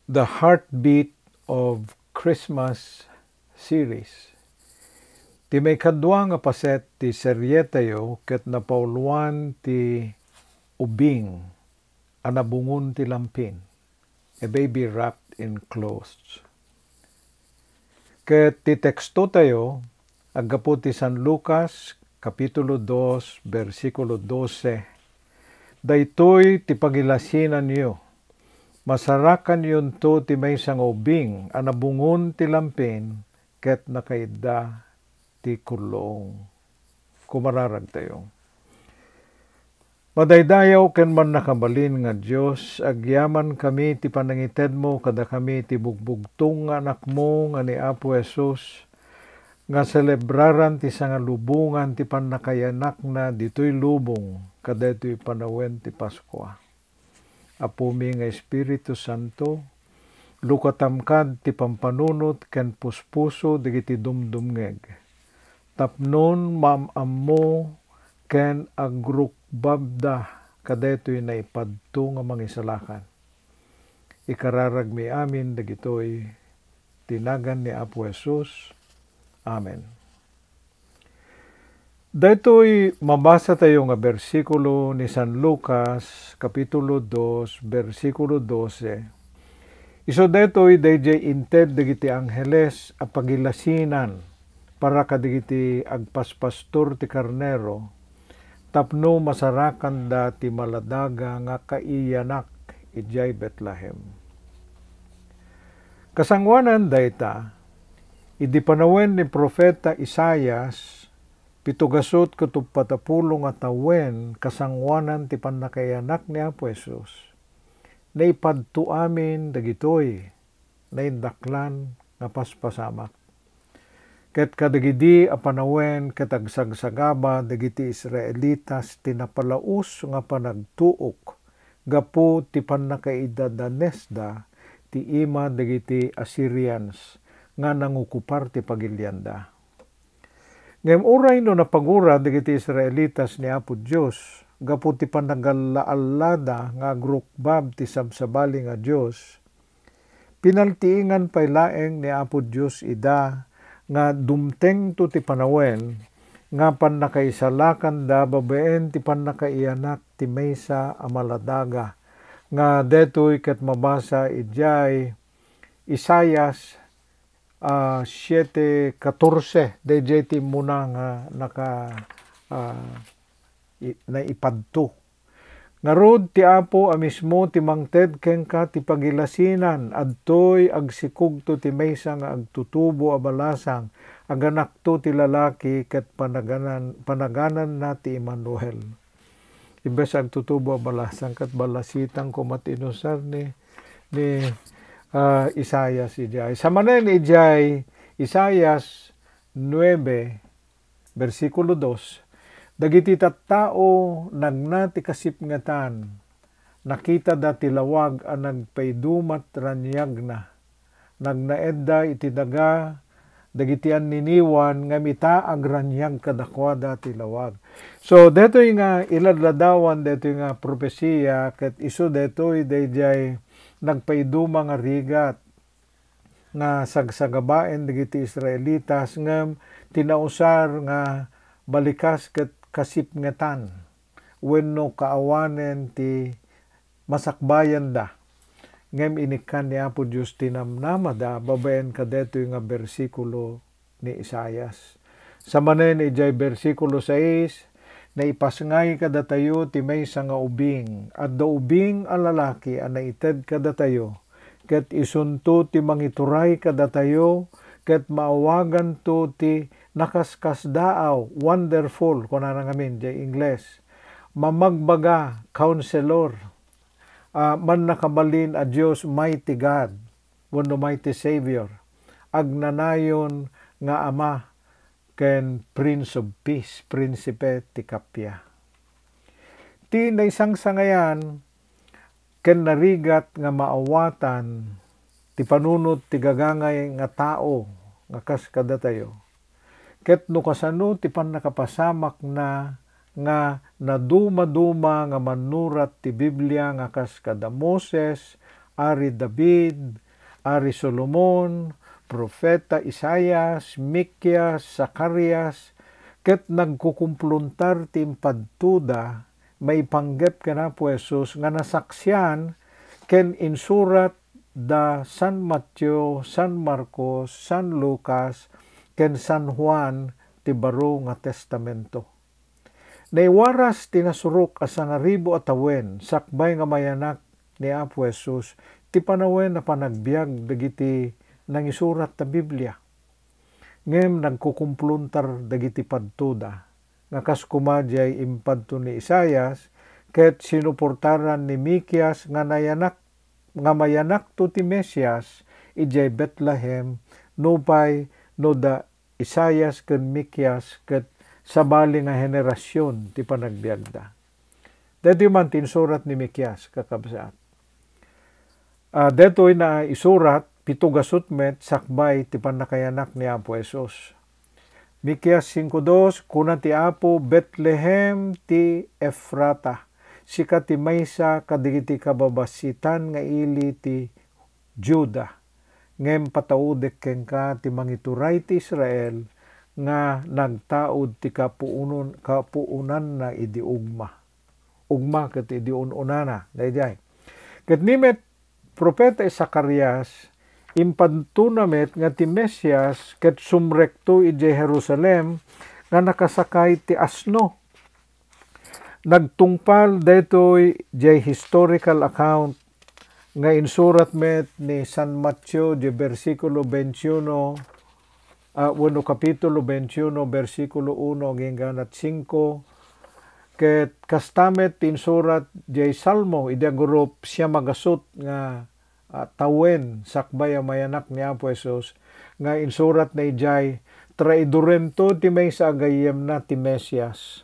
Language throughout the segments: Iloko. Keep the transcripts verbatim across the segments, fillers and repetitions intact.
The Heartbeat of Christmas series. Ti maikadua nga paset ti serietayo ket napauluan ti ubing a nabungon ti lampin, a baby wrapped in clothes. Ket ti tekstotayo aggapu ti San Lucas, Kapitulo dos, bersikulo dose. Daytoy ti pagilasinanyo. Masarakanyonto ti maysa nga ubing a nabungon ti lampin ket nakaidda ti kulluong. Kumararagtayo. Madaydayaw ken mannakabalin nga Dios, agyamankami ti panangitedmo kadakami ti bugbugtong nga anakmo nga ni Apo Jesus, nga selebraran ti sangalubongan ti pannakaiyanakna ditoy lubong kadaytoy panawen ti Paskua. Apomi nga Espiritu Santo, lukatam kad ti pampanunot ken puspuso dagiti dumdumngeg, tapnon maam-ammo ken agrukbabda kadaytoy naipadto nga mangisalakan. Ikararagmi amin dagitoy ti nagan ni Apo Jesus. Amen. Daytoy mabasatayo nga bersikulo ni San Lucas, Kapitulo dos, bersikulo dose. Isu daytoy daydiay inted dagiti angheles a pagilasinan para kadagiti agpaspastor ti karnero tapno masarakanda ti maladaga nga kaiyanak idiay Betlehem. Kasangoanan dayta, idi panawen ni Profeta Isaias, pito gasut ket uppat a pulo nga tawen kasangoanan ti pannakaiyanak ni Apo Jesus, naipadto amin dagitoy naindaklan nga paspasamak. Ket kadagidi a panawen ket agsagsagaba dagiti Israelitas ti napalaus nga panagtuok gapu ti pannakaidadanesda ti ima dagiti Assyrians nga nangukupar ti pagilianda. Ngem uray no napagura dagiti Israelitas ni Apo Dios gapu ti panagalla-allada nga agrukbab ti sabsabali nga Dios, pinaltiingan pay laeng ni Apo Dios ida nga dumtengto ti panawen nga pannakaisalakanda babaen ti pannakaiyanak ti maysa a maladaga, nga detoy ket mabasa idiay Isaias, ah, siete katorse, daydiay ti immuna nga naka-, ah, i-, naipadto. Ngarud, ti Apo a mismo ti mangted kenka ti pagilasinan, adtoy agsikugto ti maysa nga agtutubo a balasang, aganakto ti lalaki ket panaganan-, panagananna ti Emmanuel. Imbes agtutubo a balasang ket balasitan koma ti inusar ni, ni, ah, Isaias idiay. Sa manen idiay Isaias nuebe, bersikulo dos, dagiti tattao nagna ti kasipngetan, nakitada ti lawag a nagpaidumat raniagna. Nagnaedda iti daga dagiti anniniwan ngem ita agraniag kadakuada ti lawag. So, detoy nga iladladawan, detoy nga profesia, ket isu detoy daydiay nagpaiduma nga rigat nga sagsagabaen dagiti Israelitas, ngem ti nausar nga balikas ket kasipngetan wenno kaawanen ti masakbayanda. Ngem inikkan ni Apo Dios ti namnamada babaen kadetoy nga bersikulo ni Isaias. Sa manen idiay bersikulo sais, naipasngay kadatayo ti maysa nga ubing. Adda ubing a lalaki a naited kadatayo, ket isunto ti mangituray kadatayo, ket maawaganto ti Nakaskasdaaw, Wonderful, kunana ngamin diay Ingles. Mamagbaga, Counselor. Ah, Mannakabalin a Dios, Mighty God, wenno Mighty Savior. Agnanayon nga Ama, ken Prince of Peace, Prinsipe ti Kappia. Ti naisangsangayan ken narigat nga maawatan ti panunot ti gagangay nga tao nga kas kadatayo. Ket no kasano ti pannakapasamakna nga nadumaduma nga mannurat ti Biblia nga kas kada Moses, Ari David, Ari Solomon, Profeta Isaias, Mikias, Zacarias, ket nagkukumpluntar ti impadtoda maipanggep ken Apo Jesus nga nasaksian ken insurat da San Mateo, San Marcos, San Lucas, ken San Juan ti Baro nga Testamento. Naiwaras ti nasurok a sangaribu a tawen sakbay nga mayanak ni Apo Jesus ti panawen a panagbiag dagiti nangisurat ta Biblia. Ngem nagkukumpluntar dagiti padtoda, nga kas koma diay impadto ni Isaias, ket sinuportaran ni Mikias nga nayanak, nga mayanakto ti Mesias idiay Betlehem, nupay no da Isaias ken Mikias ket sabali nga henerasion ti panagbiagda. Daytoy man ti insurat ni Mikias, kakabsat. Ah, daytoy naisurat pito gasut met sakbay ti pannakayanak ni Apo Jesus. Mikias singko dos, kuna ti Apo, "Betlehem ti Efrata, sika ti maysa kadagiti kababasitan nga ili ti Juda, ngem pataudek kenka ti mangituray ti Israel nga nagtaud ti kapuunon-, kapuonanna idi ugma." Ugma ket idi un-unana, daydiay. Ket ni met Profeta Zacarias, impadtona met nga ti Mesias ket sumrekto idiay Jerusalem nga nakasakay ti asno. Nagtungpal daytoy diay historical account nga insurat met ni San Mateo diay bersikulo twenty-one, ah, wenno kapitulo twenty-one, bersikulo uno agingganat singko, ket kasta met ti insurat diay Salmo idi agurup siam a gasut nga, ah, tawen sakbay a mayanak ni Apo Jesus, nga insuratna idiay, "Traidorento ti maysa a gayyemna ti Mesias."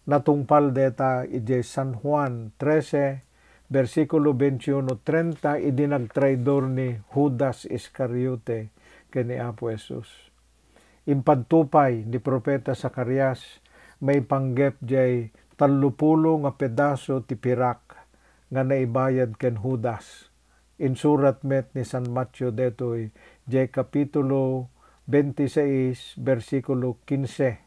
Natungpal dayta idiay San Juan trese, bersikulo twenty-one treinta, idi nagtraidor ni Judas Iscariote ken ni Apo Jesus. Impadto pay ni Profeta Zacarias maipanggep diay tallopulo nga pedaso ti pirak nga naibayad ken Judas. Insurat met ni San Mateo daytoy diay kapitulo twenty-six, bersikulo quince.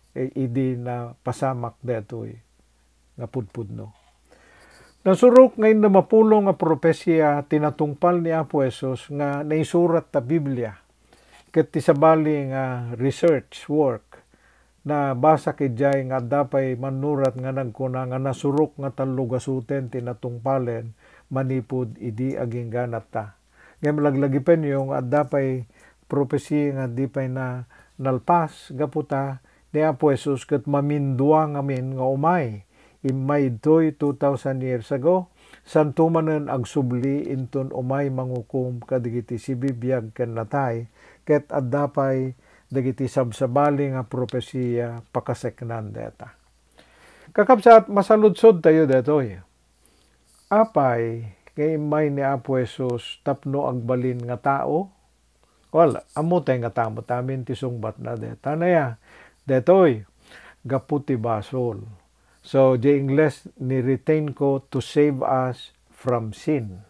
E, idi napasamak daytoy nga pudpudno. Nasurok nga innem a pulo nga propesiya ti natungpal ni Apo Jesus nga naisurat ta Biblia. Ket ti sabali nga research work, nabasak idiay nga adda pay mannurat nga nagkuna nga nasurok nga tallo gasuten ti natungpalen manipud idi agingganat ta. Ngem laglagipenyo nga adda pay prophecy nga di pay na nalpas, gapu ta ni Apo Jesus ket mamindua ngamin nga umay. Immay ditoy two thousand years ago, santo manen agsubli inton umay mangukom kadagiti sibibiag ken natay, ket adda pay dagiti sabsabali nga propesiya pakaseknan dayta. Kakabsat, masaludsodtayo daytoy. Apay nga immay ni Apo Jesus tapno agbalin nga tao? Well, ammotay nga tao met amin ti sungbatna dayta. Ania, daytoy, gapu ti basol. So, the English ni retain ko, "To save us from sin."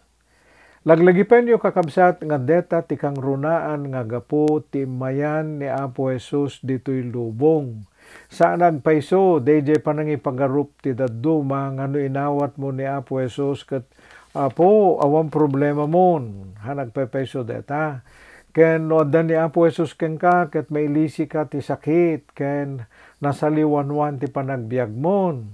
Laglagipenyo, kakabsat, nga dayta ti kangrunaan nga gapu ti immayan ni Apo Jesus ditoy lubong. Saan a agpayso daydiay panangipagarup ti dadduma nga no inawatmo ni Apo Jesus ket, "Apo, awan problemamon," haan agpaypayso dayta. Ken no adda ni Apo Jesus kenka ket mailisika ti sakit ken nasaliwanwan ti panagbiagmon.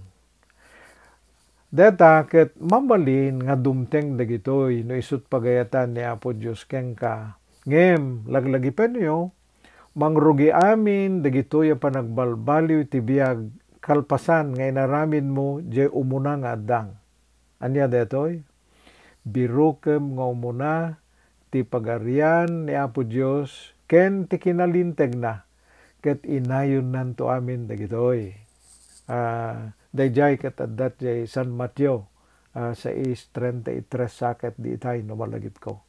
Dayta ket mabalin nga dumteng dagitoy no isut' pagayatan ni Apo Dios kenka. Ngem laglagipenyo, mangrugi amin dagitoy a panagbalbaliw ti biag kalpasan nga inaramidmo diay umuna nga addang. Ania daytoy? Birukem nga umuna ti Pagarian ni Apo Dios ken ti kinalintegna, ket inayonnanto amin dagitoy. Ah, daydiay ket adda diay San Mateo, ah, sais treinta y tres saket di itay no malagipko.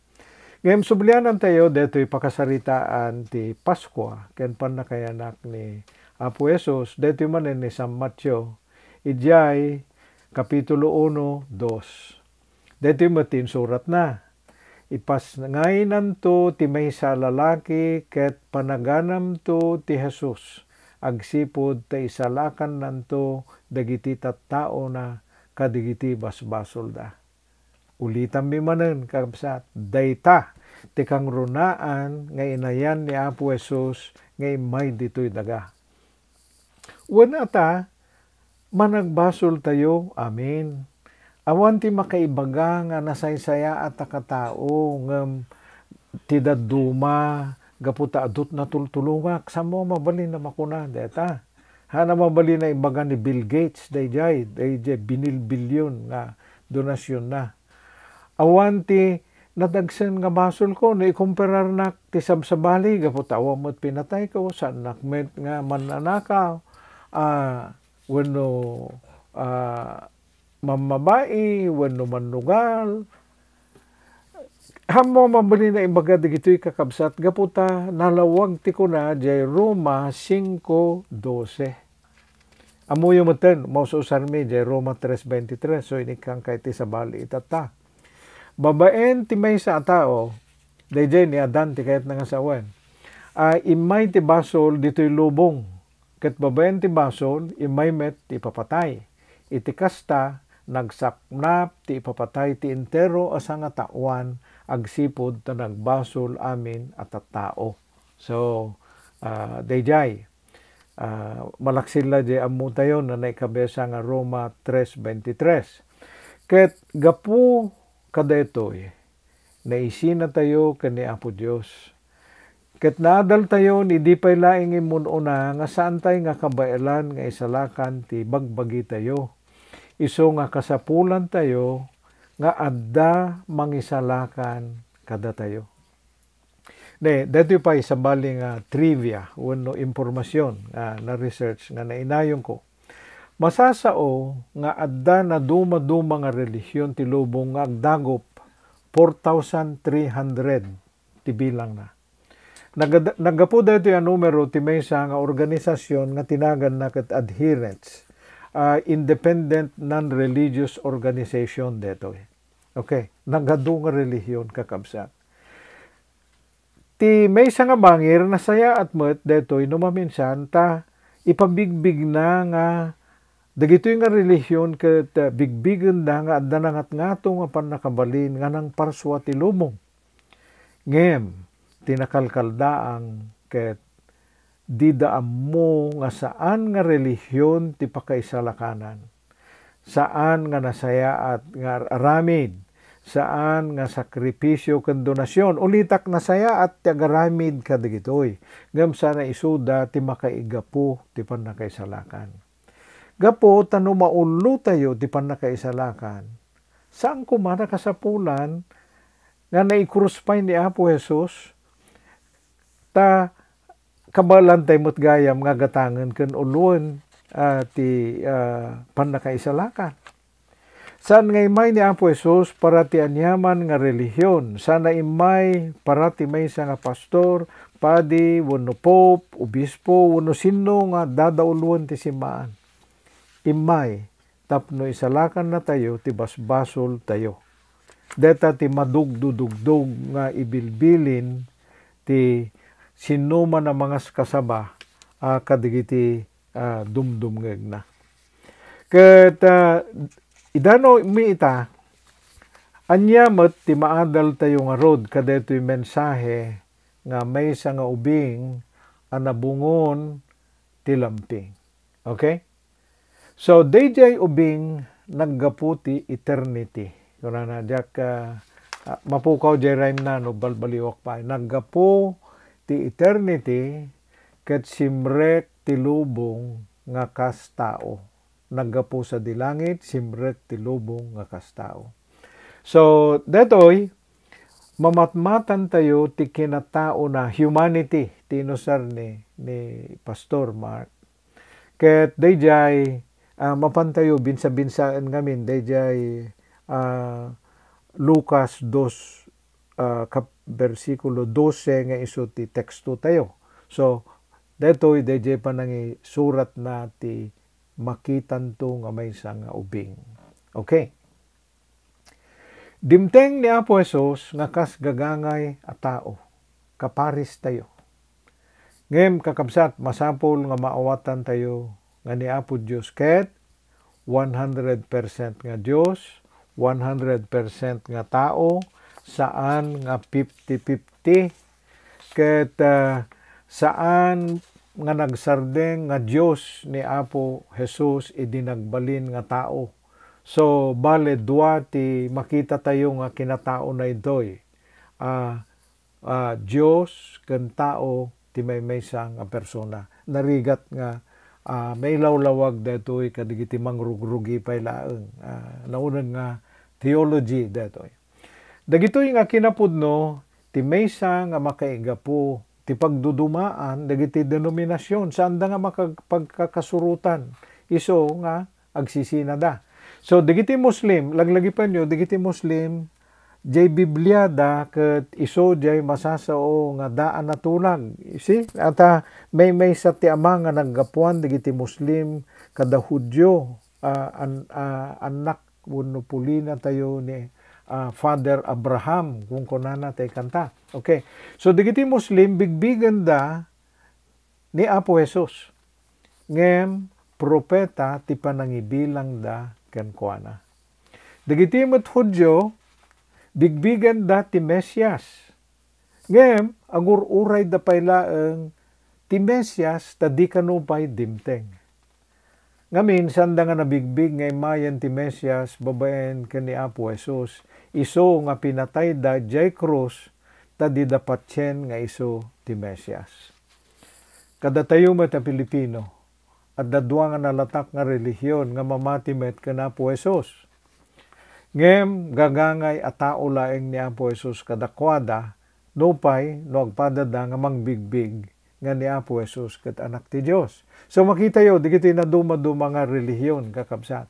Ngem sublianantayo daytoy pakasaritaan ti Paskua ken pannakayanak ni Apo Jesus, daytoy manen ni San Mateo, idiay kapitulo uno, dos. Daytoy met ti insuratna. Ipasngaynanto ti maysa a lalaki ket panaganamto ti Jesus agsipud ta isalakannanto dagiti tattaona kadagiti basbasolda. Ulitanmi manen, kakabsat, dayta ti kangrunaan nga inayan ni Apo Jesus nga immay ditoy daga. Wen ata, managbasoltayo, amin. Awan ti makaibaga nga nasaysayaat a katao, ngem ti dadduma, gapu ta adut natultulongak, saan mo mabalin a makuna, dayta. Haan a mabalin a ibaga ni Bill Gates, dayjay, dayjay binilbilyon nga donasionna. Awan ti nadagsen nga basolko no ikompararnak ti sabsabali, gapu ta awan met pinatayko, saannak met nga mannanakaw, a, wenno, a, mammabai, wenno mannugal. Haan mo mabalin a ibaga dagitoy, kakabsat, gapu ta nalawag ti kuna diay Roma cinco doce. Ammoyo metten, maus-usarmi diay Roma tres veintitrés, so inikkan kay ti sabali itatta. Babaen ti maysa a tao, daydiay ni Adan ti kayatna nga sawen, a immay ti basol ditoy lubong, ket babaen ti basol, immay met ti ipapatay. Iti kasta, nagsapnap ti ipapatay ti entero a sangataoan agsipud ta nagbasol amin a tattao. So, ah, daydiay, ah, malaksid la diay ammotayon a naikabasa nga Roma tres veintitrés. Ket gapu kadaytoy, naisinatayo ken ni Apo Dios. Ket naadaltayon idi pay laeng immun-una nga saantay nga kabaelan nga isalakan ti bagbagitayo. Isu nga kasapulantayo nga adda mangisalakan kadatayo. Ne, daytoy pay sabali nga trivia wenno impormasyon nga na-research nga nainayonko. Masasao nga adda nadumaduma nga relihion ti lubong nga agdagop, four thousand three hundred ti bilangna. Nagad-, naggapu daytoy a numero ti maysa nga organisasyon nga tinaganna ket adherents, ah, independent non-religious organization daytoy. Okay, nagadu nga relihion, kakabsat. Ti maysa nga bangir, nasayaat met daytoy no maminsan ta ipabigbigna nga dagitoy nga relihion ket, ah, bigbigenda nga adda nangatngato nga pannakabalin nga nangparsua ti lubong. Ngem, ti nakalkaldaang ket dida ammo nga saan nga relihion ti pakaisalakanan. Saan nga nasayaat nga aramid, saan nga sakripisio ken donasion. Ulitak, nasayaat ti agaramid kadagitoy, ngem saan a isuda ti makaigapu ti pannakaisalakan. Gapu ta no maullotayo ti pannakaisalakan, saan koma a kasapulan nga naikrus pay ni Apo Jesus, ta kabaelantay met gayam nga gatangen ken uloen, ah, ti, ah, pannakaisalakan. Saan nga immay ni Apo Jesus para ti aniaman nga relihion. Saan a immay para ti maysa nga pastor, padi, wenno pope, obispo, wenno sinno nga dadauloen ti simmaan. Immay tapno isalakannatayo ti basbasoltayo. Dayta ti madugdudugdog nga ibilbilin ti sinnoman a mangaskasaba a kadagiti, ah, dumdumngegna. Ket, ah, idano mi ita, ania met ti maadaltayo ngarud kadaytoy mensahe nga maysa nga ubing a nabungon ti lamping? Okay? So, daydiay ubing naggapu ti eternity. Kunana, diak, ah, ah, mapukaw diay rhyme na no balbaliwak pay. Naggapu ti eternity ket simrek ti lubong nga kas tao. Naggapu sadi langit, simrek ti lubong nga kas tao. So, daytoy, mamatmatantayo ti kinataona, humanity, ti inusar ni, ni Pastor Mark. Ket daydiay, ah, mapantayo binsa-binsaen ngamin daydiay, ah, Lucas dos, ah, kap-, bersikulo dose nga isu ti tekstotayo. So, daytoy, daydiay panangisuratna ti makitanto nga maysa nga ubing. Okay. Dimteng ni Apo Jesus nga kas gagangay a tao, kaparis tayo. Ngem, kakabsat, masapul nga maawatantayo nga ni Apo Dios ket one hundred percent nga Dios, one hundred percent nga tao, saan nga fifty fifty, ket, ah, saan nga nagsardeng nga Dios ni Apo Jesus idi nagbalin nga tao. So, bale, dua ti makitatayo nga kinataona ditoy. Ah, ah, Dios ken tao ti maymaysa nga persona. Narigat nga, ah, mailawlawag daytoy kadagiti mangrugrugi pay laeng. Ah, nauneg nga theology daytoy. Dagitoy nga kinapudno ti maysa nga makaigapu ti pagdudumaan dagiti denominasion. Saanda nga makag-, pagkakasurotan isu nga agsisinada. So, dagiti Muslim, laglagipenyo, dagiti Muslim, jay Bibliada ket isu jay masasao nga daan a tulag. You see? Ata, maymaysa ti ama nga naggapuan dagiti Muslim kada Judio, ah, an-, ah, annak wenno pulinatayo ni, ah, Father Abraham, kunkunana tay kanta. Okay. So, dagiti Muslim, bigbigenda ni Apo Jesus. Ngem propeta ti panangibilangda kenkuana. Dagiti met Judio, bigbigenda ti Mesias. Ngem agur-urayda pay laeng ti Mesias ta di kano pay dimteng. Ngamin, saanda nga nabigbig nga immayen ti Mesias babaen ken ni Apo Jesus, isu nga pinatayda diay krus ta dida patien nga isu ti Mesias. Kadatayo met a Pilipino, adda dua nga nalatak nga relihion nga mamati met ken Apo Jesus. Ngem gagangay a tao laeng ni Apo Jesus kadakuada, nupay no agpadada nga mangbigbig nga ni Apo Jesus ket Anak ti Dios. So, makitayo, dagiti nadumaduma nga relihion, kakabsat.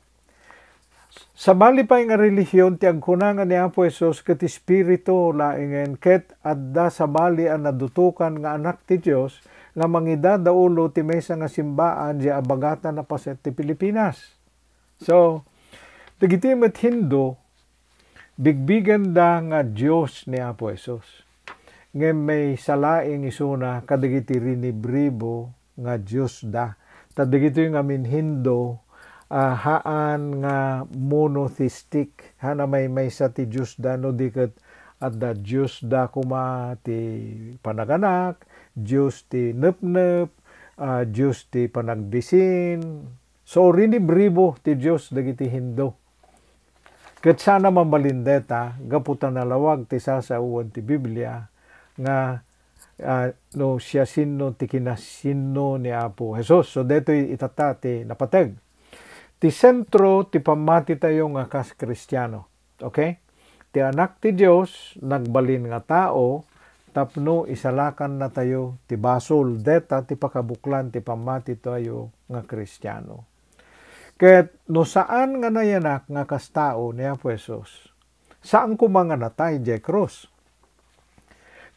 Sabali pay nga relihion ti agkuna nga ni Apo Jesus ket espiritu laengen, ket adda sabali a nadutokan nga anak ti Dios nga mangidadaulo ti maysa nga simbaan diay abagatan a paset ti Pilipinas. So, dagiti met Hindu, bigbigenda nga Dios ni Apo Jesus. Ngem maysa laeng isuna kadagiti rinibribo nga diosda. Ta dagitoy ngamin Hindu, ah, haan nga monotheistic, haan a maymaysa ti diosda, no di ket adda diosda koma ti panaganak, dios ti nepnep, ah, dios ti panagbisin. So, rinibribo ti dios dagiti Hindu. Ket saan a mabalin dayta, gapu ta nalawag ti sasaoen ti Biblia nga, ah, no siasino ti kinasinno ni Apo Jesus. So, daytoy itatta ti napateg. Ti sentro ti pammatitayo nga kas Kristiano. Okay? Ti Anak ti Dios nagbalin nga tao tapno isalakannatayo ti basol. Dayta ti pakabuklan ti pammatitayo nga Kristiano. Ket no saan nga nayanak nga kas tao ni Apo Jesus, saan koma nga natay diay krus.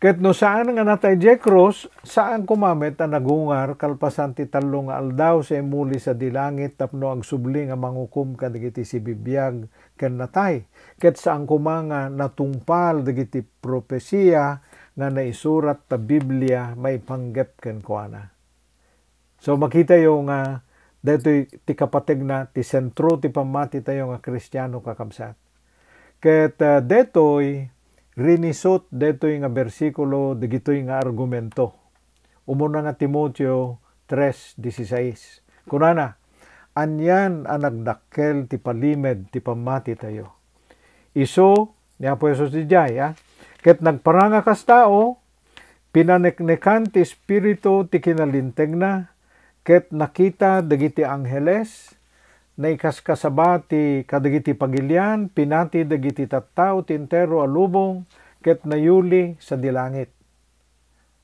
Ket no saan nga natay diay krus, saan koma met a nagungar kalpasan ti tallo nga aldaw sa immuli sadi langit tapno agsubli nga mangukom kadagiti sibibiag ken natay. Ket saan koma nga natungpal dagiti propesia nga naisurat ta Biblia maipanggep kenkuana. So, makitayo nga daytoy ti kapategna ti sentro ti pammatitayo nga Kristiano, kakabsat. Ket, ah, daytoy rinisut daytoy nga bersikulo dagitoy nga argumento. Umuna nga Timoteo tres dieciséis. Kunana, "Anian a nagdakkel ti palimed ti pammatitayo." Isu ni Apo Jesus idiay, ah, ket nagparang a kas tao, pinaneknekan ti Espiritu ti kinalintengna, ket nakita dagiti angheles, naikaskasaba ti kadagiti pagilian, pinati dagiti tattao ti entero a lubong, ket nayuli sadi langit.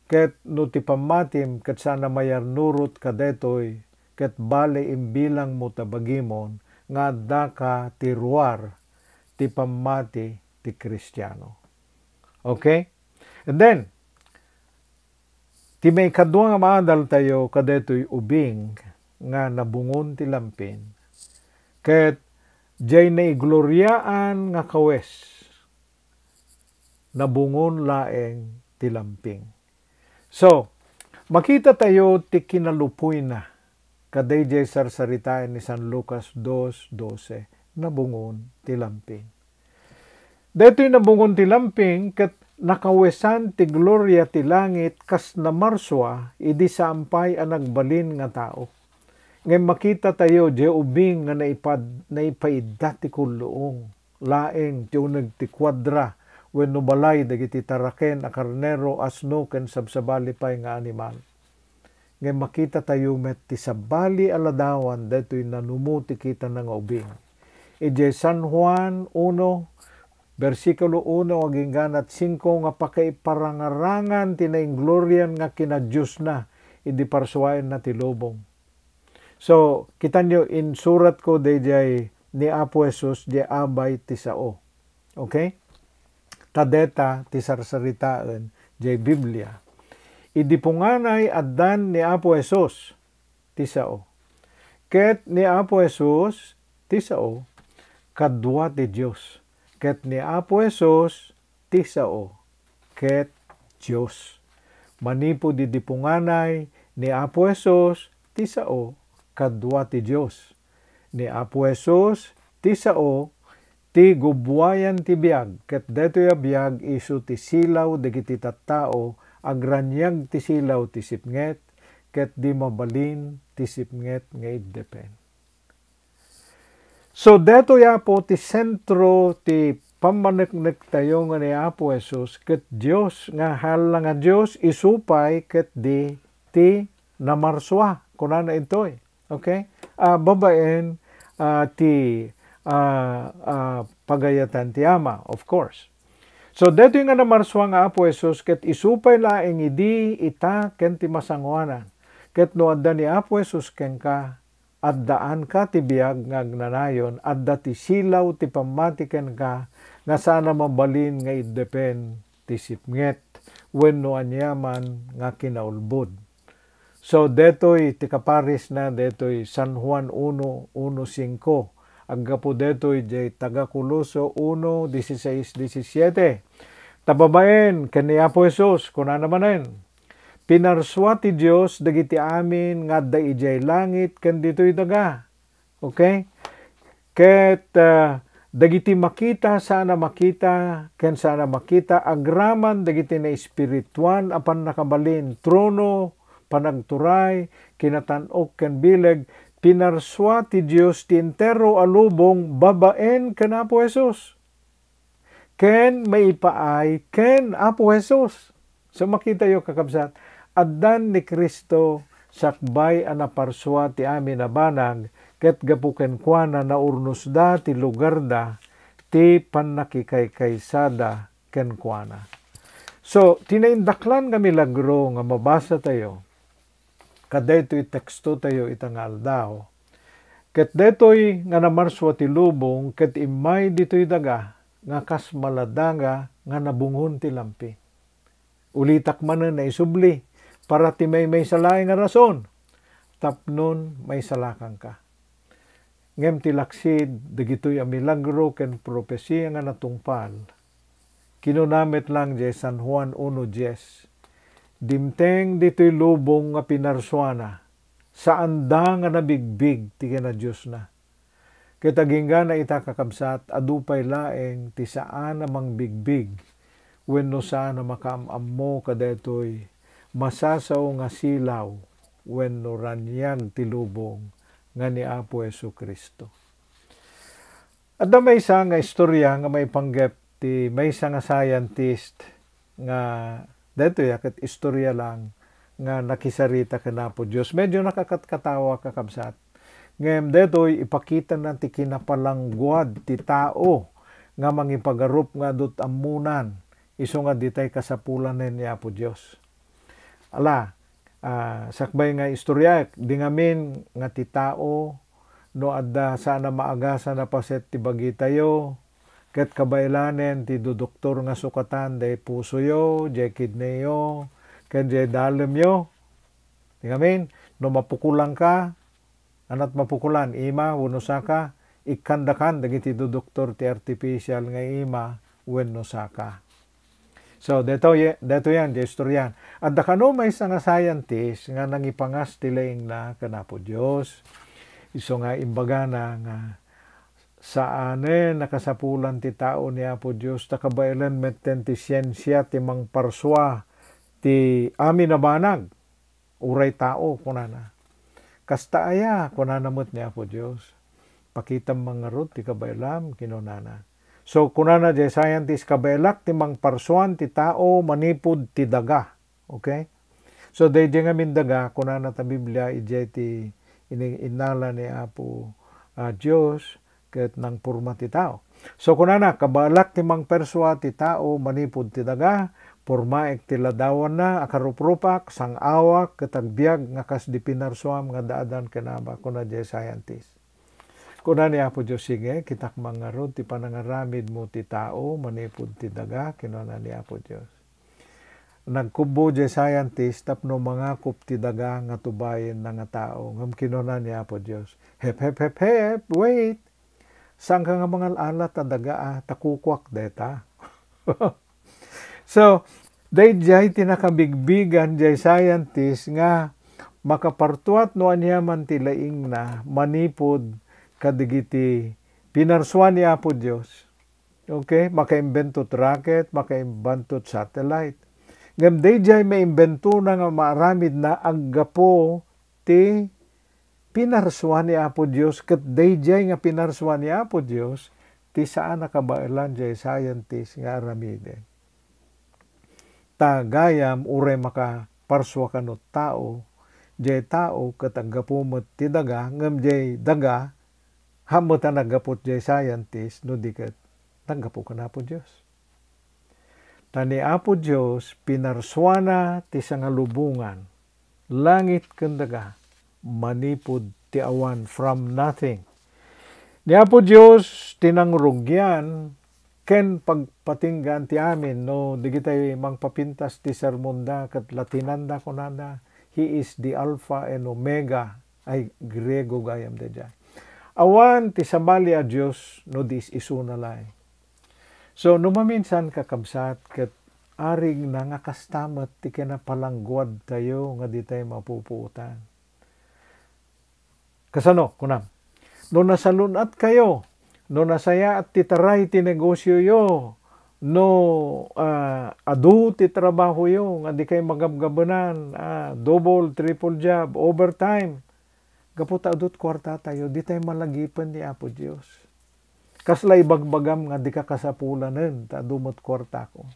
Ket no ti pammatim ket saan a mayarnurot kadaytoy, ket bale imbilangmo ta bagimon nga addaka ti ruar ti pammati ti Kristiano. Okay? And then, ti maikadua nga maadaltayo kadaytoy ubing nga nabungon ti lampin, ket diay naigloriaan nga kawes, nabungon laeng ti lamping. So, makita tayo ti kinalupuyna kadaydiay sarsaritaen ni San Lucas dos doce, nabungon ti lamping. Daytoy nabungon ti lamping ket nakawesan ti gloria ti langit kas namarsua idi saan pay a nagbalin nga tao. Ngem makita tayo diay ubing nga naipad-, naipaidda ti kulluong laeng ti uneg ti kuadra wenno balay dagiti taraken a karnero, asno, ken sabsabali pay nga animal. Ngem makita tayo met ti sabali a ladawan daytoy nanumo ti kitana nga ubing. Idiay San Juan uno, bersikulo uno agingganat singko nga pakaiparangarangan ti nainglorian nga kinadiosna idi parsuaenna ti lubong. So, kitanyo, insuratko daydiay ni Apo Jesus diay abay ti sao. Okay? Ta deta ti sarsaritaen diay Biblia. Idi punganay addan ni Apo Jesus ti sao. Ket ni Apo Jesus ti sao, kadua ti Dios. Ket ni Apo Jesus ti sao ket Dios. Manipud idi punganay ni Apo Jesus ti sao kadua ti Dios. Ni Apo Jesus ti sao ti gubuayan ti biag, ket daytoy a biag isu ti silaw dagiti tattao, agraniag ti silaw ti sipnget, ket di mabalin ti sipnget nga iddepen. So, daytoy, Apo, ti sentro ti pammaneknektayo nga ni Apo Jesus ket Dios nga hala nga Dios, isu pay ket di ti namarsua, kunana intoy. Okay? Ah, babaen, ah, ti, ah, ah, pagayatan ti Ama, of course. So, daytoy nga namarsua nga Apo Jesus ket isu pay laeng idi ita ken ti masangoanan. Ket no adda ni Apo Jesus kenka, addaanka ti biag nga agnanayon, adda ti silaw ti pammati kenka nga saan a mabalin nga iddepen ti sipnget wenno aniaman nga kinaulbod. So, detoy ti kaparisna, detoy San Juan uno, uno singko. Aggapu detoy diay taga Coloso uno, dieciséis, diecisiete. Ta babaen ken ni Apo Jesus, kunana manen, "Pinarsua ti Dios dagiti amin nga adda idiay langit ken ditoy daga." Okay? Ket, ah, dagiti makita, saan a makita, ken saan a makita, agraman dagiti naespirituan a pannakabalin, trono, panagturay, kinatan-ok, ken bileg, pinarsua ti Dios ti entero a lubong babaen ken Apo Jesus. Ken maipaay ken Apo Jesus. So, makitayo, kakabsat, addan ni Cristo sakbay a naparsua ti amin a banag, ket gapu kenkuana naurnusda ti lugarda ti pannakikaykaysada kenkuana. So, ti naindaklan nga milagro nga mabasatayo, kadaytoy tekstotayo ita nga aldaw. Ket daytoy nga namarsua ti lubong ket immay ditoy daga nga kas maladaga nga nabungon ti lamping. Ulitak manen a isubli, para ti maymaysa laeng a rason, tapnon maisalakanka. Ngem ti laksid dagitoy a milagro ken propesia nga natungpal, kinuna met lang diay San Juan uno diez, "Dimteng ditoy lubong nga pinarsuana, saanda nga nabigbig ti kinadiosna." Ket aginggana ita, kakabsat, adu pay laeng ti saan a mangbigbig wenno saan a makaam-ammo kadaytoy masasao nga silaw wenno raniag ti lubong nga ni Apo Jesu-Cristo. Adda maysa nga istorya nga maipanggep ti maysa nga scientist nga daytoy a ket istorya lang nga nakisarita ken Apo Dios. Medyo nakakatkatawa, kakabsat. Ngem daytoy ipakitana ti kinapalangguad ti tao nga mangipagarup nga adut ammonan isu nga ditay kasapulanen ni Apo Dios. Ala, ah, sakbay nga istoryaek, di ngamin nga ti tao, no adda saan a maagasan a paset ti bagitayo, ket kabaelanen ti dodoktor nga sukatan diay pusoyo, diay kidneyyo, ken diay dalemyo. Di ngamin, no mapukolanka, anat mapukolan, ima wenno saka, ikkandakan dagiti dodoktor ti artificial nga ima wenno saka. So, detoy, detoy yan, di istoryan. Adda kano maysa nga scientist nga nangipangas ti laingna ken Apo Dios. Isu nga imbagana nga saanen a kasapulan ti tao ni Apo Dios, ta kabaelan metten ti siensia ti mangparsua ti amin a banag. Uray tao, kunana. Kasta aya, kunana met ni Apo Dios. Pakitam man ngarud ti kabaelam, kinunana. So, kunana diay scientist, kabaelak ti mangparsuan ti tao manipud ti daga. Okay? So, daydiay ngamin daga, kunana ta Biblia, idiay ti ini-, innala ni Apo, ah, Dios, ket nangporma ti tao. So, kunana, kabaelak ti mangparsua ti tao manipud ti daga, pormaek ti ladawanna a karuprupak, sang-awak, ket agbiag nga kas di pinarsuam nga addaan kenka, kuna diay scientist. Kuna ni Apo Dios, sige, kitak man ngarud ti panangaramidmo ti tao manipud ti daga, kinuna ni Apo Dios. Nagkubbo diay scientist tapno mangakop ti daga nga tubayenna nga tao. Ngem kinuna ni Apo Dios, "Hep, hep, hep, hep, wait! Saanka nga mangal-ala ta daga, a, ta kukuak dayta." So, daydiay ti nakabigbigan diay scientist nga makapartuat no aniaman ti laingna manipud kadagiti pinarsua ni Apo Dios. Okay? Makaimbento ti rocket, makaimbento ti satellite. Ngem daydiay maimbentona nga maaramidna aggapu ti pinarsua ni Apo Dios, ket daydiay nga pinarsua ni Apo Dios ti saan a kabaelan diay scientist nga aramiden. Ta gayam, uray makaparsua kano ti tao, diay tao ket aggapu met ti daga, ngem diay daga, haan met a naggapu diay scientist, no di ket naggapu ken Apo Dios. Ta ni Apo Dios, pinarsuana ti sangalubongan, langit ken daga, manipud ti awan, from nothing. Ni Apo Dios ti nangrugian ken pagpatinggaan ti amin, no, dagitay mangpapintas ti sermonda ket Latinanda kunada, "He is the Alpha and Omega," ay Griego gayam daydiay. Awan ti sabali a Dios no di is-isuna laeng. So, no maminsan, kakabsat, ket arigna nga kasta met ti kinapalangguadtayo nga ditay mapupuotan. Kasano, kunam? No nasalun-atkayo, no nasayaat ti taray ti negosioyo, no, ah, adu ti trabahoyo nga dikay magabgabenan, ah, double, triple job, overtime, gapu ta adu ti kuartatayo, ditay malagipen ni Apo Dios. Kasla ibagbagam nga dika kasapulanen ta adu met kuartakon?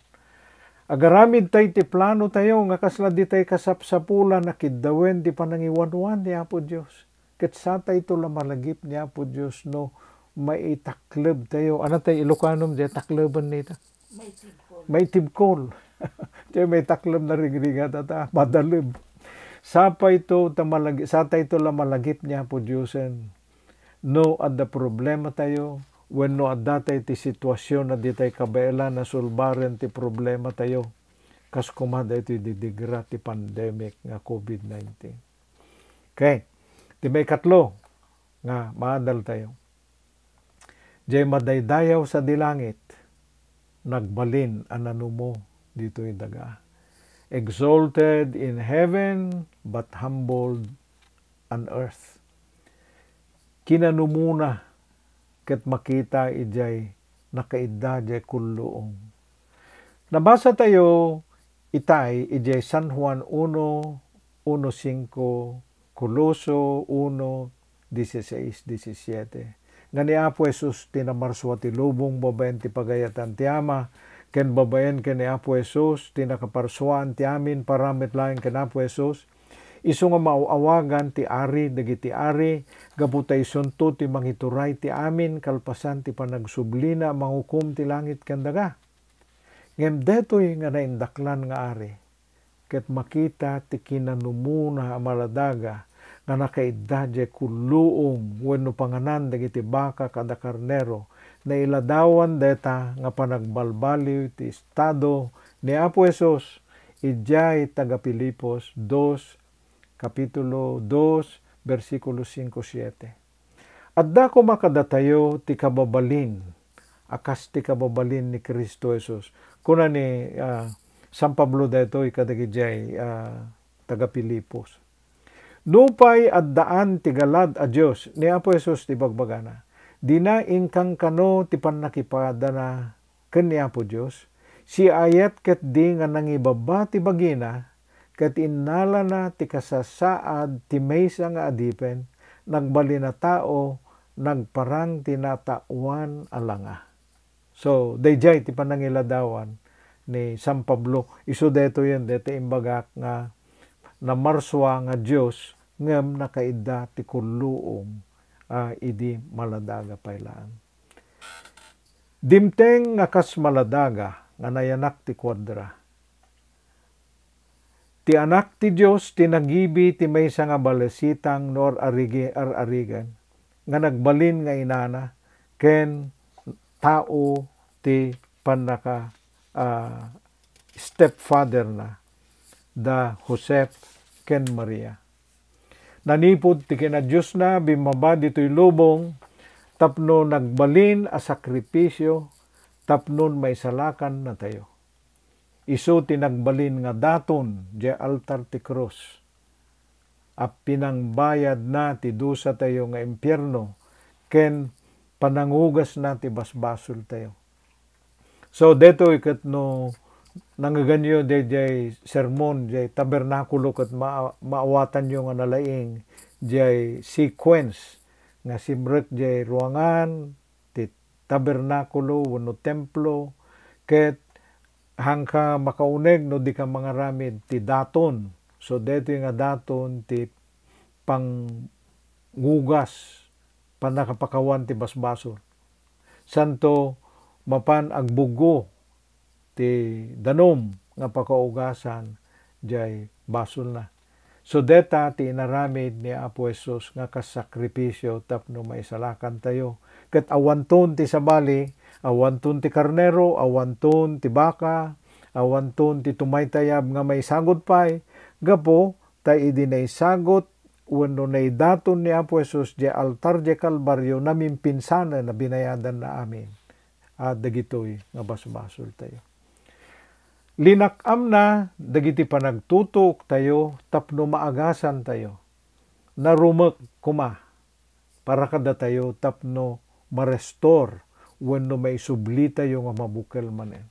Agaramidtay ti planotayo nga kasla ditay kasapsapulan a kiddawen ti panangiwanwan ni Apo Dios. Ket satayto la malagip ni Apo Dios no maitaklebtayo. Anatay Ilokanom diay takleben nita? Maitibkol. Maitibkol. Diay maitakleb, narigrigat ta madalem. Sapayto ta malagi-, satayto la malagip ni Apo Diosen. No adda problematayo, wenno addatay ti situasion a ditay kabaelan a sulbaren ti problematayo, kas koma daytoy didigra ti pandemic nga covid nineteen. Okay. Ti maikatlo nga maadaltayo, diay madaydayaw sadi langit, nagbalin a nanumo ditoy daga. Exalted in heaven, but humbled on earth. Kinanumona ket makita idiay nakaidda diay kulluong. Nabasatayo itay idiay San Juan uno, uno cinco, Coloso uno, dieciséis, diecisiete, nga ni Apo Jesus ti namarsua ti lubong babaen ti pagayatan ti Ama, ken babaen ken ni Apo Jesus ti nakaparsuaan ti amin para met laeng ken Apo Jesus, isu nga maaw-awagan ti Ari dagiti ari, gapu ta isunto ti mangituray ti amin kalpasan ti panagsublina a mangukom ti langit ken daga. Ngem detoy nga naindaklan nga ari, ket makita ti kinanumona a maladaga nga nakaidda diay kulluong wenno panganan dagiti baka kada karnero, nailadawan dayta nga panagbalbaliw ti estado ni Apo Jesus idiay taga Filipos dos, kapitulo dos, bersikulo cinco, siete. Adda koma kadatayo ti kababalin a kas ti kababalin ni Cristo Jesus. Kuna ni, ah, San Pablo daytoy kadagiti, ah, taga-Filipos. Nupay addaan ti galad a Dios, ni Apo Jesus ti bagbagana, dina inkankano ti pannakipadana ken ni Apo Dios, siaayat ketdi nga nangibaba ti bagina, ket innalana ti kasasaad ti maysa nga adipen, nagbalin a tao, nagparang ti nataoan a langa. So, daydiay ti panangiladawan ni San Pablo. Isu daytoyen, dayta imbagak nga namarsua nga Dios ngem nakaidda ti kulluong, ah, idi maladaga pay laeng. Dimteng nga kas maladaga nga nayanak ti kuadra. Ti Anak ti Dios ti nagibi ti maysa nga balesitang no ar-arigi-, ar-arigen nga nagbalin nga inana ken tao ti pannaka-, ah, stepfatherna, da Josep ken Maria. Nanipud ti kinadiosna, bimmaba ditoy lubong tapno nagbalin a sakripisio tapno maisalakannatayo. Isu ti nagbalin nga daton diay altar ti krus a pinangbayadna ti dusatayo nga impierno ken panangugasna ti basbasoltayo. So, daytoy ket no nangngeganyo diay, diay sermon, diay tabernakulo ket ma-, maawatanyo nga nalaing diay sequence nga simrek diay ruangan ti tabernakulo wenno templo, ket haanka makauneg no dika mangaramid ti daton. So, daytoy nga daton ti pangugas, pannakapakawan ti basbasol. Santo mapan agbuggo ti danum nga pakaugasan diay basolna. So, dayta ti inaramid ni Apo Jesus nga kas sakripisio tapno maisalakantayo. Ket awanton ti sabali, awanton ti karnero, awanton ti baka, awanton ti tumaytayab nga maisagod pay, gapu ta idi naisagot wenno naidaton ni Apo Jesus diay altar diay Kalbario, namimpinsanen a binayadanna amin a dagitoy nga basbasoltayo. Linak-amna dagiti panagtutuoktayo tapno maagasantayo. Narumek koma para kadatayo tapno marestor wenno maisublitayo nga mabukel manen.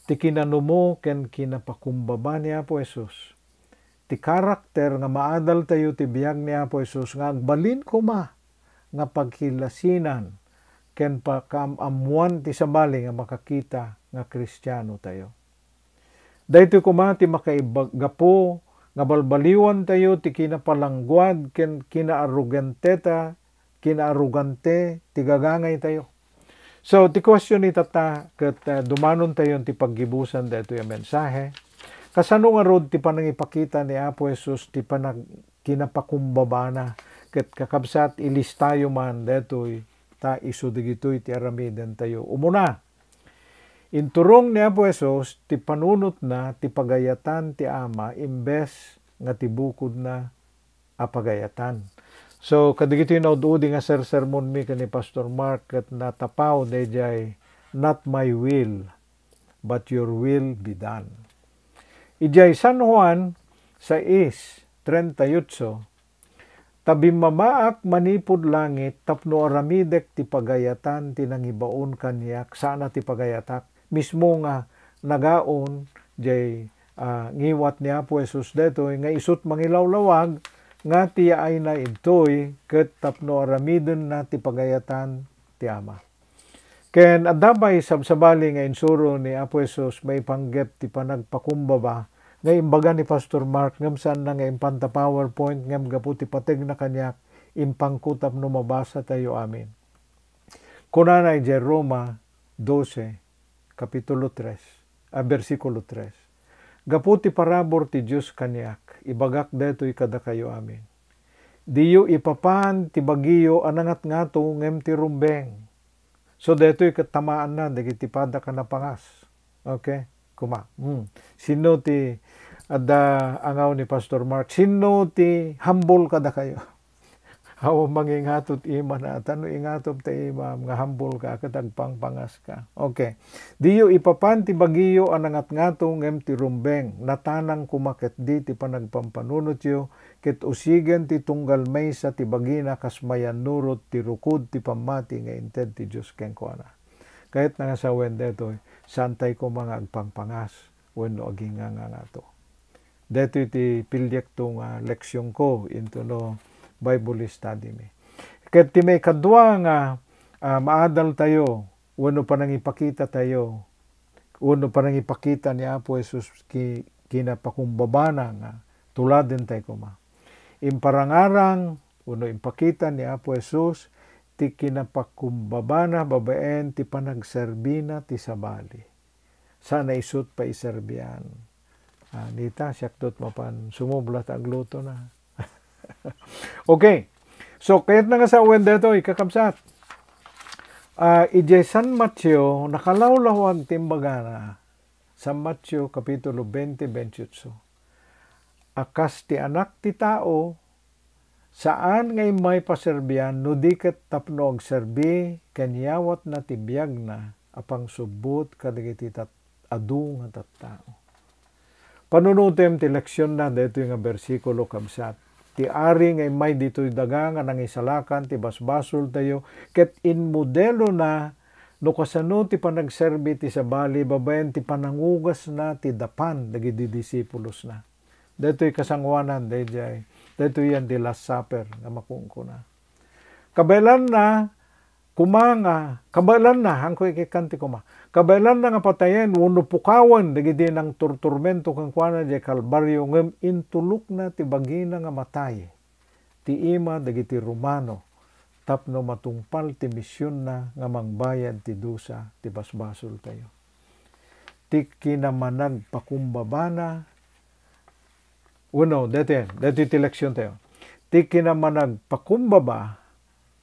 Ti kinanumo ken kinapakumbaba ni Apo Jesus, ti karakter nga maadaltayo ti biag ni Apo Jesus nga agbalin koma nga pagkilasinan ken pakaam-ammoan ti sabali nga makakita nga Kristianotayo. Daytoy koma ti makaiba-, gapu nga balbaliwantayo ti kinapalangguad ken kinaarroganteta, kinaarrogante ti gagangaytayo. So, ti question itatta ket, eh, dumanontayon ti paggibusan daytoy a mensahe. Kasano ngarud ti panangipakita ni Apo Jesus ti panag-, kinapakumbabana? Ket kakabsat, ilistayo man daytoy ta isu dagitoy ti aramidentayo. Umuna, inturong ni Apo Jesus ti panunotna ti pagayatan ti Ama imbes nga ti bukodna a pagayatan. So, kadagitoy naud-udi nga sersermonmi ken ni Pastor Mark ket natapaw daydiay, "Not my will, but your will be done." Idiay San Juan sais treinta y ocho, "Ta bimmamaak manipud langit tapno aramidek ti pagayatan ti nangibaon kaniak," saan a ti pagayatak, mismo nga nagaon diay, ah, ngiwat ni Apo Jesus daytoy nga isut' mangilawlawag nga ti yaayna idtoy ket tapno aramidenna ti pagayatan ti Ama. Ken adda pay sabsabali nga insuro ni Apo Jesus maipanggep ti panagpakumbaba nga imbaga ni Pastor Mark ngem saanna nga impanta PowerPoint ngem gapu ti pategna kaniak, impangko tapno mabasatayo amin. Kunana idiay Roma doce, kapitulo tres, a, bersikulo tres, "Gapu ti parabur ti Dios kaniak, ibagak daytoy kadakayo amin. Diyo ipapan ti bagiyo a nangatngato ngem ti rumbeng." So, daytoy ket tamaanna dagiti paddak a napangas. Okay? Kuma. Hmm. Sino ti adda angaw ni Pastor Mark? Sino ti humble kadakayo? Awan mangingato ti imana. Ta no ingatom ta imam nga humble ka, ket agpangpangas ka. Okay. Diyo ipapan ti bagiyo a nangatngato ngem ti rumbeng. Natanang koma ketdi ti panagpampanunotyo, ket usigen ti tunggal maysa ti bagina kas mayannurot ti rukod ti pammati nga inted ti Dios kenkuana. Kayatna nga sawen daytoy, saantay koma nga agpangpangas wenno agingangangato. Daytoy ti pildiekto nga leksionko intono Bible study mi. Ket ti maikadua nga, ah, maadaltayo wenno panangipakitatayo wenno panangipakita ni Apo Jesus ki-, kinapakumbabana nga tuladentay koma. Imparangarang wenno impakita ni Apo Jesus ti kinapakumbabana babaen ti panagserbina ti sabali. Saan a isut paiserbian. Ah, nita, siakto ti mapan sumubla ta aglutona. Okay. So, kayatna nga sawen daytoy, kakabsat. Ah, idiay San Mateo, nakalawlawag ti imbagana. San Mateo, Kapitulo twenty, twenty-eight. A kas ti Anak ti Tao, saan nga immay paserbian no di ket tapno agserbi ken iyawatna ti biagna a pangsubbot kadagiti tat-, adu nga tattao. Panunutem ti leksionna daytoy nga bersikulo, kabsat. Ti ari nga immay ditoy daga nga nangisalakan ti basbasoltayo ket inmodelona no kasano ti panagserbi ti sabali babaen ti panangugasna ti dapan dagiti disipulosna. Daytoy kasangoanan daydiay. Daytoy yan ti Last Supper nga makunkuna. Kabaelanna, koma nga, kabaelanna, hanko ikikkan ti koma. Kabaelanna nga patayen wenno pukawen dagiti nangtortormento kenkuana diay Kalbario, ngem intulokna ti bagina nga matay ti ima dagiti Romano tapno matungpal ti misionna nga mangbayad ti dusa ti basbasoltayo. Ti kinamanagpakumbabana, wenno, daytoy, daytoy ti leksiontayo. Ti kinamanagpakumbaba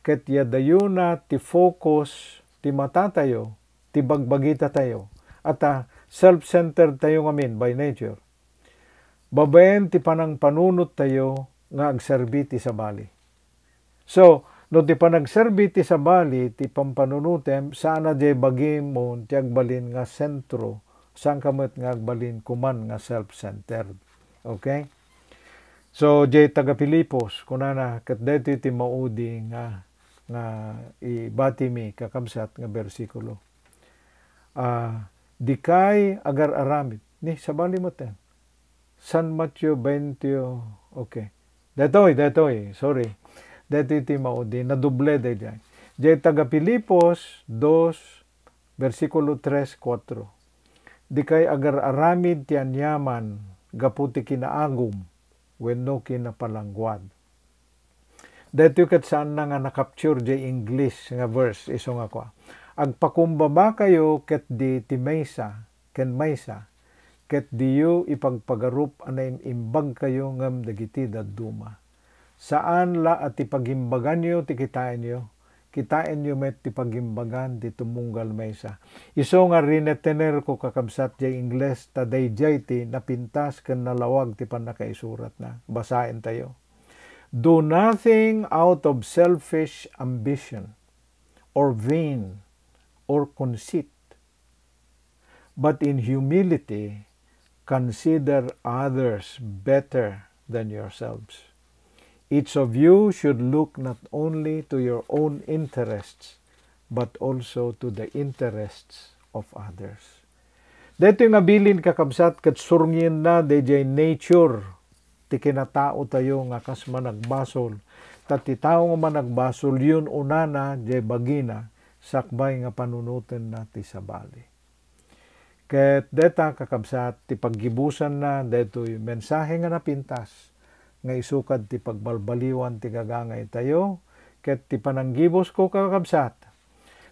ket yadayona ti focus ti matatayo, ti bagbagitatayo. Ata, self-centered tayo ngamin by nature. Babaen ti panangpanunottayo nga agserbi ti sabali. So, no ti panagserbi ti sabali ti pampanunotem, saan a diay bagimon ti agbalin nga sentro, saanka met nga agbalin koman nga self-centered. Okay? So, diay taga Filipos, kunana, ket daytoy ti maudi nga, nga ibatimi, kakabsat, nga bersikulo. Ah, dikay agar-aramid. Ni, sabali met, eh. San Mateo twenty, okay. Daytoy, daytoy, sorry. Daytoy ti maudi, nadoble daydiay. Diay taga Filipos dos, bersikulo tres, kuatro. Dikay agar-aramid ti aniaman gapu ti kinaagum wenno kinapalangguad. Daytoy ket saanna nga na-capture diay English nga verse, isu nga kua, "Agpakumbabakayo ketdi ti maysa ken maysa, ket diyo ipagpagarup a naim-imbagkayo ngem dagiti dadduma." Saan la a ti pagimbaganyo ti kitaenyo, kitaenyo met ti pagimbagan ti tumunggal maysa. Isu nga rinetenerko, kakabsat, diay Ingles, ta daydiay ti napintas ken nalawag ti pannakaisuratna. Basaentayo. "Do nothing out of selfish ambition or vain or conceit, but in humility consider others better than yourselves. Each of you should look not only to your own interests, but also to the interests of others." Daytoy nga bilin, kakabsat, ket surngeenna daydiay nature ti kinataotayo nga kas managbasol. Ta ti tao nga managbasol, yun-unana diay bagina, sakbay nga panunotenna ti sabali. Ket dayta, kakabsat, ti paggibusanna daytoy mensahe nga napintas nga isukad ti pagbalbaliwan ti gagangaytayo, ket ti pananggibusko, kakabsat,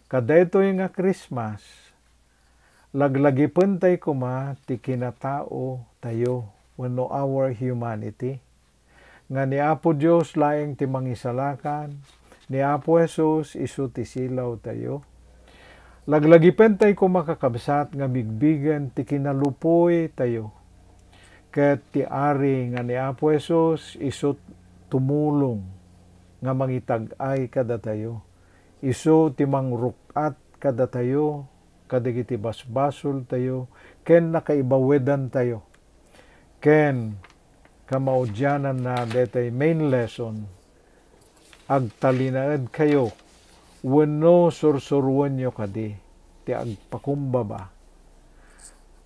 kadaytoy nga Christmas, laglagipentay koma ti kinataotayo wenno our humanity, nga ni Apo Dios laeng ti mangisalakan, ni Apo Jesus isu ti silawtayo. Laglagipentay koma, kakabsat, nga bigbigen ti kinalupoytayo, ket ti Ari nga ni Apo Jesus isu tumulong nga mangitag-ay kadatayo. Isu ti mangruk-at kadatayo kadagiti basbasoltayo ken nakaibawedantayo. Ken kamaudiananna daytoy main lesson, agtalinaedkayo wenno sursuroenyo kadi ti agpakumbaba,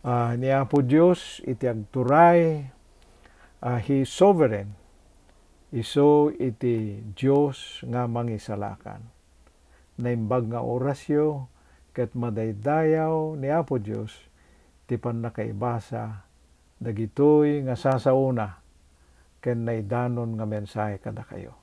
ah, ni Apo Dios iti agturay, ah, He is sovereign. Isu iti Dios nga mangisalakan. Naimbag nga orasyo ket madaydayaw ni Apo Dios ti pannakaibasa dagitoy nga sasaona ken naidanon nga mensahe kadakayo.